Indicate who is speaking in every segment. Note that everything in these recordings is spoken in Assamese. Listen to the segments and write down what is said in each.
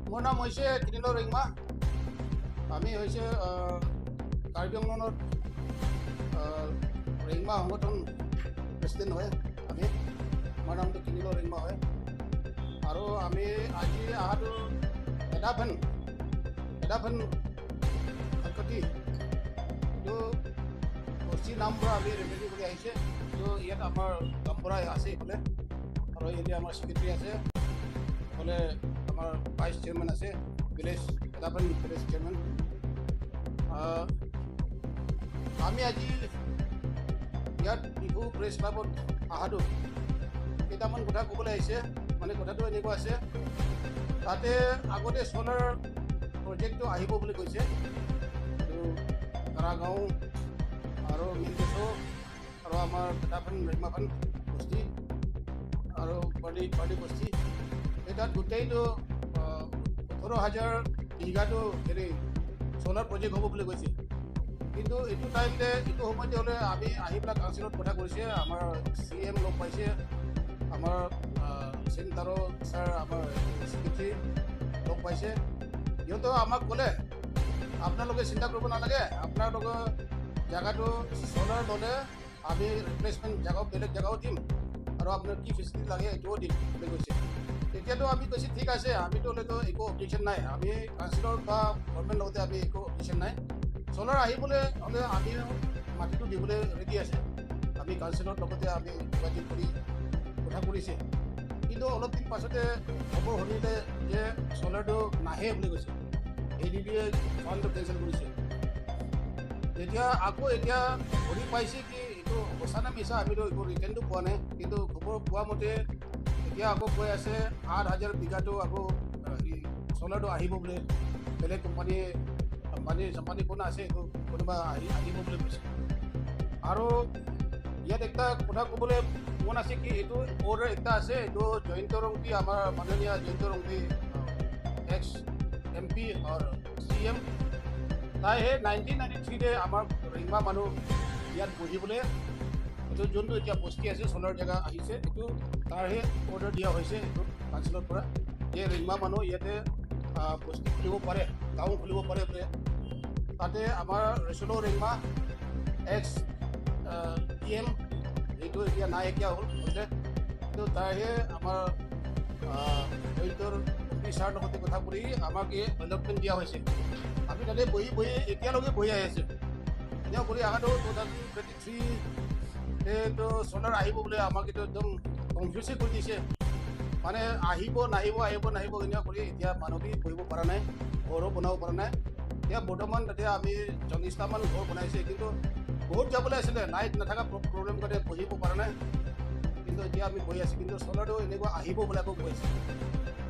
Speaker 1: মোৰ নাম হৈছে কিনিল ৰেংমা। আমি হৈছে কাৰ্বি আংলঙত ৰেংমা সংগঠন প্ৰেচিডেণ্ট হয়। আমি আমাৰ নামটো কিনিল ৰেংমা হয়। আৰু আমি আজি অহাটো এডাফেন এডাফেন খটখটি এইটো বস্তিৰ নাম পৰা আমি ৰিপ্ৰেজেণ্ট কৰি আহিছে। এইটো ইয়াত আমাৰ গামবুঢ়া আছে এইফালে, আৰু ইয়াতে আমাৰ ছেক্ৰেটাৰী আছে, এইফালে আমাৰ ভাইচ চেয়াৰমেন আছে, ভিলেজ এডাফেন ভিলেজ চেয়াৰমেন। আমি আজি ইয়াত বিহু প্ৰেছ ক্লাবত অহাটো কেইটামান কথা ক'বলৈ আহিছে। মানে কথাটো এনেকুৱা আছে, তাতে আগতে চ'লাৰ প্ৰজেক্টটো আহিব বুলি কৈছে। এইটো তাৰাগাঁও আৰু মিলকেশ্বৰ আৰু আমাৰ পেটাফেন ৰেংমাফেন বস্তি আৰু বাৰ্লি বাৰ্লি বস্তি, এই তাত গোটেইটো 18,000 বিঘাটো হেৰি চ'লাৰ প্ৰজেক্ট হ'ব বুলি কৈছে। কিন্তু এইটো টাইমতে এইটো সময়তে হ'লে আমি আহি পেলাই কাউন্সিলত কথা কৰিছে, আমাৰ চি এম লগ পাইছে, আমাৰ চেণ্টাৰৰ ছাৰ, আমাৰ ছেক্ৰেটাৰী লগ পাইছে। সিহঁতেও আমাক ক'লে আপোনালোকে চিন্তা কৰিব নালাগে, আপোনালোকৰ জেগাটো চ'লাৰ ল'লে আমি ৰিপ্লেচমেণ্ট জেগাও বেলেগ জেগাও দিম আৰু আপোনাৰ কি ফেচিলিটি লাগে এইটোও দিম বুলি কৈছে। তেতিয়াতো আমি কৈছে ঠিক আছে, আমিতো হ'লেতো একো অবজেকশ্যন নাই, আমি কাউন্সিলৰ বা গভৰ্ণমেণ্ট লগতে আমি একো অবজেকশ্যন নাই। চ'লাৰ আহিবলৈ হ'লে আমি মাটিটো দিবলৈ ৰেডি আছে, আমি কাউন্সিলৰ লগতে আমি যোগাযোগ কৰি কথা কৰিছে। কিন্তু অলপ দিন পাছতে খবৰ শুনিলে যে চ'লাৰটো নাহে বুলি কৈছে, এ ডি বিয়ে ফাণ্ডটো কেঞ্চেল কৰিছে। তেতিয়া আকৌ এতিয়া শুনি পাইছে কি এইটো সঁচা নে মিছা আমিতো একো ৰিটাৰ্ণটো পোৱা নাই, কিন্তু খবৰ পোৱা মতে এতিয়া আকৌ কৈ আছে 8,000 বিঘাটো আকৌ হেৰি চ'লাৰটো আহিব বুলি, বেলেগ কোম্পানীয়ে আম্বানী চাম্বানী কোন আছে এইটো কোনোবা আহি আহিব বুলি কৈছে। আৰু ইয়াত একটা কথা ক'বলৈ মন আছে কি এইটো অৰ্ডাৰ একটা আছে, এইটো জয়ন্ত ৰংপি, আমাৰ মাননীয় Jayanta Rongpi ex M P আৰু চি এম, তাই সেই 1993তে আমাৰ ৰেংমা মানুহ ইয়াত বহিবলৈ এইটো যোনটো এতিয়া বস্তি আছে চ'লাৰ জেগা আহিছে, এইটো তাৰহে অৰ্ডাৰ দিয়া হৈছে এইটো কাউন্সিলৰ পৰা যে ৰেংমা মানুহ ইয়াতে বস্তি খুলিব পাৰে, গাঁও খুলিব পাৰে বোলে। তাতে আমাৰ ৰেচলো ৰেংমা এক্স পি এম এইটো এতিয়া নাইকিয়া হ'ল হৈছে, কিন্তু তাৰহে আমাৰ জয়ন্তৰ অফিচাৰ লগতে কথা কৰি আমাক এই এলটমেণ্ট দিয়া হৈছে। আমি তাতে বহি বহি এতিয়ালৈকে বহি আহি আছোঁ। এতিয়া কৰি অহাটো 2023 এইটো চ'লাৰ আহিব বুলি আমাক এইটো একদম কনফিউজে কৰি দিছে, মানে আহিব নাহিব আহিব নাহিব এনেকুৱা কৰি এতিয়া মানুহ বহিব পৰা নাই, ঘৰো বনাব পৰা নাই। এতিয়া বৰ্তমান তাতে আমি 40টামান ঘৰ বনাইছে, কিন্তু বহুত যাবলৈ আছিলে, লাইট নাথাকা প্ৰব্লেম কাৰণে বহিব পৰা নাই, কিন্তু এতিয়া আমি বহি আছোঁ। কিন্তু চ'লাৰটো এনেকুৱা আহিব বুলি আকৌ কৈ আছে।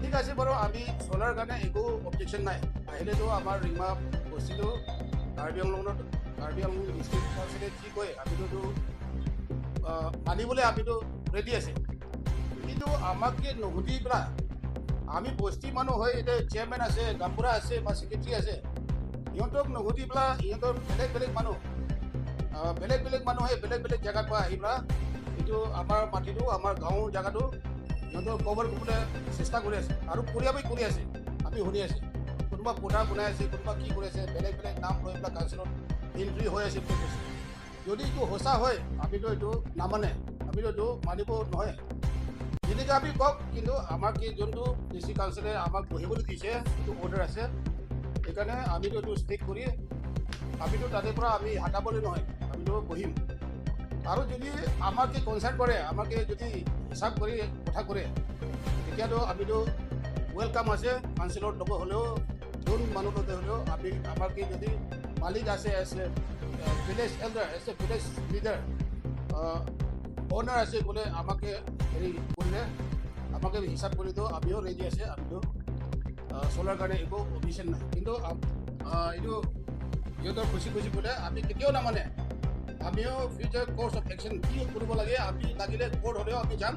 Speaker 1: ঠিক আছে বাৰু, আমি চ'লাৰ কাৰণে একো অবজেকশ্যন নাই, আহিলেতো আমাৰ ৰিমা বস্তিটো কাৰ্বি আংলঙত কাৰ্বি আংলং ডিষ্ট্ৰিক্ট কাউন্সিলে কি কয় আমিতো মানিবলৈ আমিতো ৰেডি আছে। কিন্তু আমাক নুসুধি পেলাই আমি বস্তি মানুহ হৈ এতিয়া চেয়াৰমেন আছে, গামবুঢ়া আছে বা ছেক্ৰেটাৰী আছে, সিহঁতক নুসুধি পেলাই সিহঁতৰ বেলেগ বেলেগ মানুহ বেলেগ বেলেগ মানুহে বেলেগ বেলেগ জেগাৰ পৰা আহি পেলাই এইটো আমাৰ মাটিটো আমাৰ গাঁৱৰ জেগাটো সিহঁতৰ কভাৰ কৰিবলৈ চেষ্টা কৰি আছে আৰু কৰিয়াবই কৰি আছে। আমি শুনি আছে কোনোবা কোঠা বনাই আছে, কোনোবা কি কৰি আছে, বেলেগ বেলেগ নাম লৈ পেলাই কাউন্সিলত এণ্ট্ৰি হৈ আছে বুলি কৈছে। যদি এইটো সঁচা হয় আমিতো এইটো নামানে, আমিতো এইটো মানিব নহয়। যেনেকৈ আমি কওক, কিন্তু আমাক কি যোনটো ডিষ্ট্ৰিক্ট কাউন্সিলে আমাক বহিবলৈ দিছে এইটো অৰ্ডাৰ আছে, সেইকাৰণে আমিতো এইটো ষ্টিক কৰি আমিতো তাৰে পৰা আমি হটাবলৈ নহয়, আমিতো বহিম। আৰু যদি আমাক কনচাৰ্ণ কৰে, আমাক যদি হিচাপ কৰি কথা কৰে, তেতিয়াতো আমিতো welcome আছে। কাউন্সিলৰ লগত হ'লেও যোন মানুহ লগতে হ'লেও আমি আমাক যদি মালিক আছে as a village elder, as a village leader owner আছে বোলে আমাকে হেৰি কৰিলে আমাকে হিচাপ কৰিতো আমিও ৰেডি আছে, আমিতো চলাৰ কাৰণে একো অবজেকশ্যন নাই। কিন্তু এইটো সিহঁতৰ খুচি খুচি বোলে আমি কেতিয়াও নামানে। আমিও ফিউচাৰ কৰ্চ অফ একশ্যন কি কৰিব লাগে, আমি লাগিলে কোৰ্ট হ'লেও আমি যাম।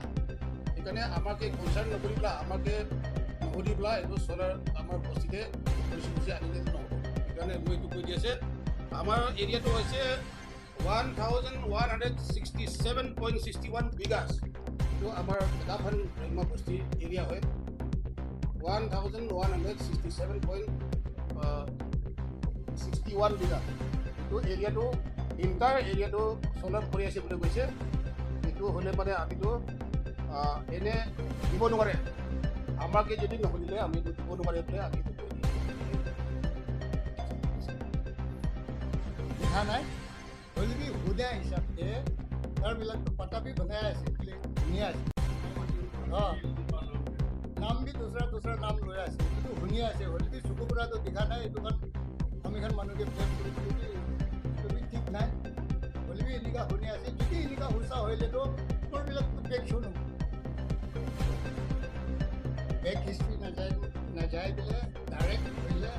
Speaker 1: সেইকাৰণে আমাকে কনচাৰ্ণ নকৰি পেলাই আমাকে নুসুধি পেলাই এইটো চলাৰ আমাৰ বস্তিতে খুচি খুচি আনিলে নহ'ব। সেইকাৰণে মই এইটো কৈ দি আছে, আমাৰ এৰিয়াটো হৈছে 1,167.61 বিঘাছ, এইটো আমাৰ এডাফান ৰেংমা বস্তি এৰিয়া হয়। 1167.61 বিঘা এইটো এৰিয়াটো, ইণ্টায়াৰ এৰিয়াটো চলাৰ কৰি আছে বুলি কৈছে। এইটো হ'লে মানে আমিতো এনে দিব নোৱাৰে, আমাকে যদি নুসুধিলে আমি দিব নোৱাৰে বোলে। আমি
Speaker 2: দেখা নাই হ'লে সোধা হিচাপে তাৰবিলাকতো পাতা বি বনাই আছে, ধুনীয়া আছে। অঁ, নাম বি দুসৰা দুসৰা নাম লৈ আছে, এইটো শুনি আছে। হ'লে বি চকু পৰাটো দেখা নাই। এইটো কাৰণ আমি খান মানুহকে প্লেন কৰিবলৈ এইটো বি ঠিক নাই। হ'লে বি এনেকুৱা শুনি আছে। যদি এনেকুৱা সঁচা হ'লেতো আমাৰবিলাকতো বেক শুনো, বেক হিষ্ট্ৰী নাযায় নাযায় বোলে ডাইৰেক্ট কৰিলে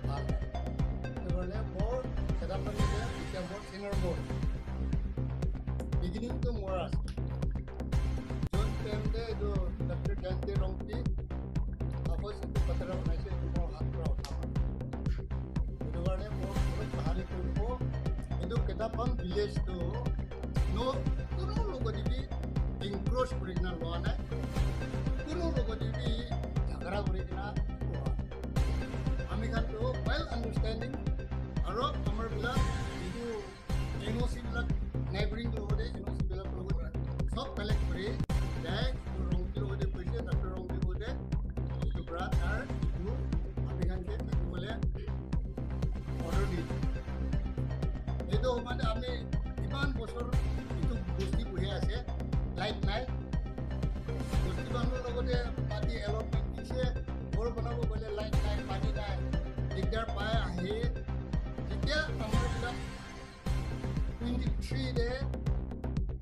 Speaker 2: ভাল। সেইটো কাৰণে মোৰ কেইটামান এতিয়া মোৰ চিনিয়ৰ, মোৰ বিগিনিংটো মোৰ আছে। যোন টাইমতে এইটো ডক্টৰ জয়ন্তী ৰংপি কাগজ এইটো পত্ৰ বনাইছে, এইটো মোৰ হাত পৰা উঠা। সেইটো কাৰণে মোৰ বহুত কাহানি কৰিব। এইটো কেইটামান ভিলেজটো কোনো লগতে বি এনক্ৰ'চ কৰি কিনে লোৱা নাই, কোনো লগতে বি ঝগড়া কৰি কিনে লোৱা। আমি খানটো ৱেল আণ্ডাৰষ্টেণ্ডিং আৰু আমাৰবিলাক যিটো এন অ' চিবিলাক নেইবাৰিং লগতে এন অ' চিবিলাক লগত চব কালেক্ট কৰি যায়। ৰংপিৰ লগতে কৈছে, ডক্টৰ ৰংপিৰ লগতে এইটোৰ পৰা তাৰ এইটো আমি খানকে থাকিবলৈ অৰ্ডাৰ দিছে। এইটো মানে আমি ইমান বছৰ এইটো বস্তি বহি আছে, লাইট নাই। বস্তি মানুহৰ লগতে মাটি এলটমেণ্ট দিছে, ঘৰ বনাব গ'লে লাইট নাই, পানী নাই, দিগদাৰ পাই আহি যেতিয়া আমাৰবিলাক 23তে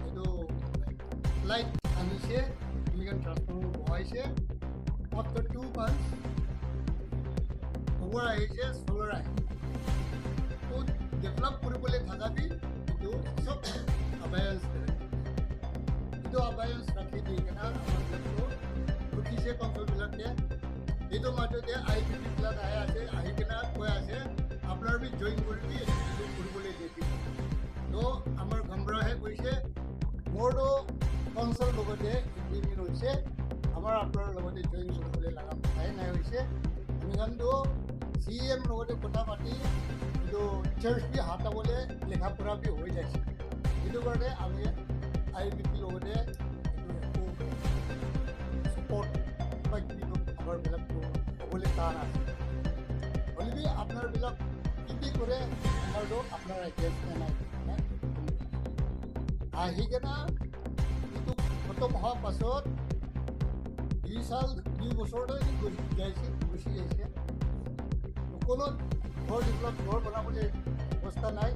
Speaker 2: এইটো লাইট আনিছে, আমি ট্ৰান্সফৰ্মাৰ বহাইছে, আফটাৰ 2 মান্থছ খবৰ আহিছে চ'লাৰ আহিছে। তো ডেভেলপ কৰিবলৈ থাকাবি এইটো চব আবায়েন্স, এইটো আবায়েন্স ৰাখি দি কিনে আমাৰবিলাকটো ৰখিছে কাউন্সিলবিলাকে। এইটো মাজতে আই পি পিবিলাক আহি আছে, আহি কিনে কৈ আছে আপোনাৰ বি জইন কৰিবি, এইটো কৰিবলৈ নিদিব। তো আমাৰ গামবুঢ়াহে কৈছে মোৰতো কাউন্সিল লগতে এগ্ৰিমেণ্ট হৈছে, আমাৰ আপোনাৰ লগতে জইন কৰিবলৈ লগা কথাই নাই হৈছে। আমি কাৰণটো চি এম লগতে কথা পাতি এইটো চাৰ্চ বি হাতাবলৈ লেখা পঢ়া বি হৈ যাইছে। সেইটো কাৰণে আমি আই পি পিৰ লগতে এইটো একো ছাপৰ্ট বা কিবি আমাৰবিলাকটো ক'বলৈ টান আছে। হ'লে আপোনাৰবিলাক কি কি কৰে আমাৰতো আপোনাৰ এগেইনষ্ট নাই। আহি কিনে এইটো খতম হোৱাৰ পাছত 2 সাল 2 বছৰতে যাইছে, গুচি গৈছে। কোনো ঘৰ ডেভেলপ ঘৰ বনাবলৈ অৱস্থা নাই।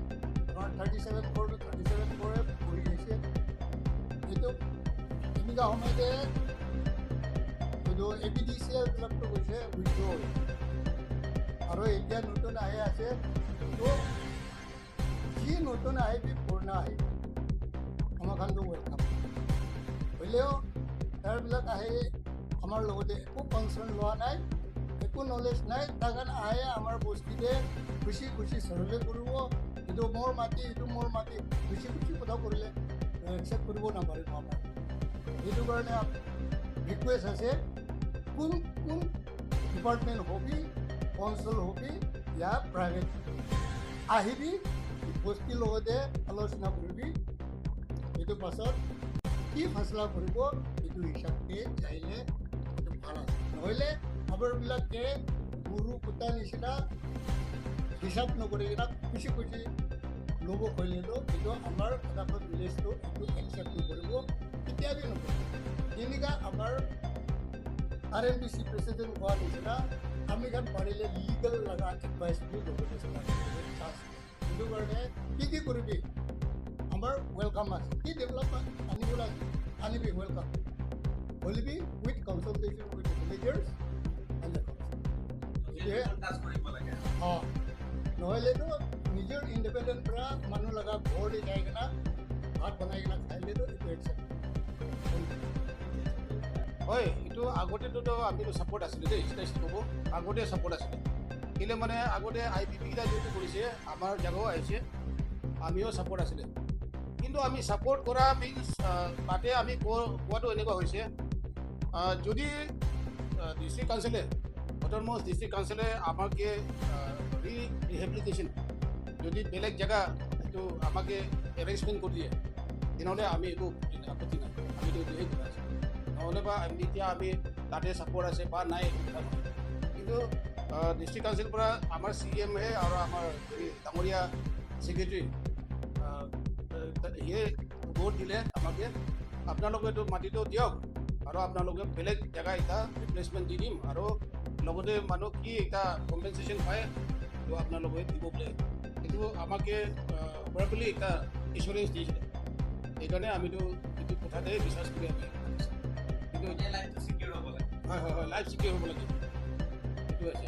Speaker 2: আমাৰ 37 ঘৰটো 37 ঘৰে পৰি গৈছে। এইটো এনেকুৱা সময়তে এইটো এ পি ডি চি এলবিলাকতো গৈছে উইড্ৰ আৰু এতিয়া নতুন আহি আছে। তো যি নতুন আহিবি পুৰণা আহিব আমাৰ খানটো welcome. হ'লেও তাৰবিলাক আহি আমাৰ লগতে একো কনচাৰ্ণ লোৱা নাই, একো নলেজ নাই। তাৰ কাৰণে আহে আমাৰ বস্তিতে খুচি খুচি চাৰ্ভে কৰিব, এইটো মোৰ মাটি, এইটো মোৰ মাটি, খুচি খুচি কথা কৰিলে একচেপ্ট কৰিব নাপাৰিব আমাৰ। সেইটো কাৰণে ৰিকুৱেষ্ট আছে কোন কোন ডিপাৰ্টমেণ্ট হবি, কাউন্সিল হবি ইয়া প্ৰাইভেট আহিবি বস্তিৰ লগতে আলোচনা কৰিবি। এইটো পাছত কি ফচলা কৰিব এইটো হিচাপে যাইলে এইটো ভাল আছে। নহ'লে আমাৰবিলাকে গৰু কুটা নিচিনা হিচাপ নকৰি কিনে খুচি খুচি ল'ব কৰিলেতো এইটো আমাৰ কেইটামান ভিলেজটো এইটো একচেপ্ট নকৰিব, কেতিয়াবি নকৰিব। তেনেকুৱা আমাৰ R M D C president হোৱা নিচিনা আমি খান পাৰিলে লিগেল লগা এডভাইচ বি ল'বলৈ চান্স। সেইটো কাৰণে কি কি কৰিবি আমাৰ welcome আছে, কি ডেভেলপমেণ্ট আনিবলৈ আছে আনিবি welcome, হ'লেবি with consultation with villagers and the council. এইটোহে অঁ, নহ'লেতো নিজৰ ইণ্ডিপেণ্ডেণ্ট পৰা মানুহ লগা ঘৰতে যাই কিনে ভাত বনাই কিনে খাইলেতো এইটো একচেপ্ট।
Speaker 1: হয়, এইটো আগতেতো আমিতো ছাপৰ্ট আছিলে দেই, ক'ব আগতে ছাপৰ্ট আছিলে। কেলৈ মানে আগতে আই পি পিকেইটা যিটো কৰিছে আমাৰ জেগাও আহিছে, আমিও ছাপৰ্ট আছিলে। কিন্তু আমি ছাপৰ্ট কৰা মিনছ তাতে আমি কোৱাটো এনেকুৱা হৈছে, যদি ডিষ্ট্ৰিক্ট কাউন্সিলে অট'নমাছ ডিষ্ট্ৰিক্ট কাউন্সিলে আমাকে ৰিহেবিলিটেশ্যন যদি বেলেগ জেগা এইটো আমাকে এৰেঞ্জমেণ্ট কৰি দিয়ে, তেনেহ'লে আমি একো আপত্তি নাই, আমিতো এইটোহে কথা আছে। নহ'লে বা আমি এতিয়া আমি তাতে ছাপৰ্ট আছে বা নাই এইটো কথা নহয়। কিন্তু ডিষ্ট্ৰিক্ট কাউন্সিল পৰা আমাৰ চি এমহে আৰু আমাৰ ডাঙৰীয়া ছেক্ৰেটেৰী সিয়ে ভোট দিলে আমাকে, আপোনালোকে এইটো মাটিটো দিয়ক আৰু আপোনালোকে বেলেগ জেগা এটা ৰিপ্লেচমেণ্ট দি দিম আৰু লগতে মানুহ কি এটা কম্পেনচেশ্যন পায় এইটো আপোনালোকে দিব বোলে। এইটো আমাকে ভাৰ্বেলি এটা ইঞ্চুৰেঞ্চ দিছিলে, সেইকাৰণে আমিতো এইটো কথাতে বিশ্বাস কৰি আমি। কিন্তু হয় হয় হয়, লাইফ চিকিউৰ হ'ব লাগে, সেইটো আছে।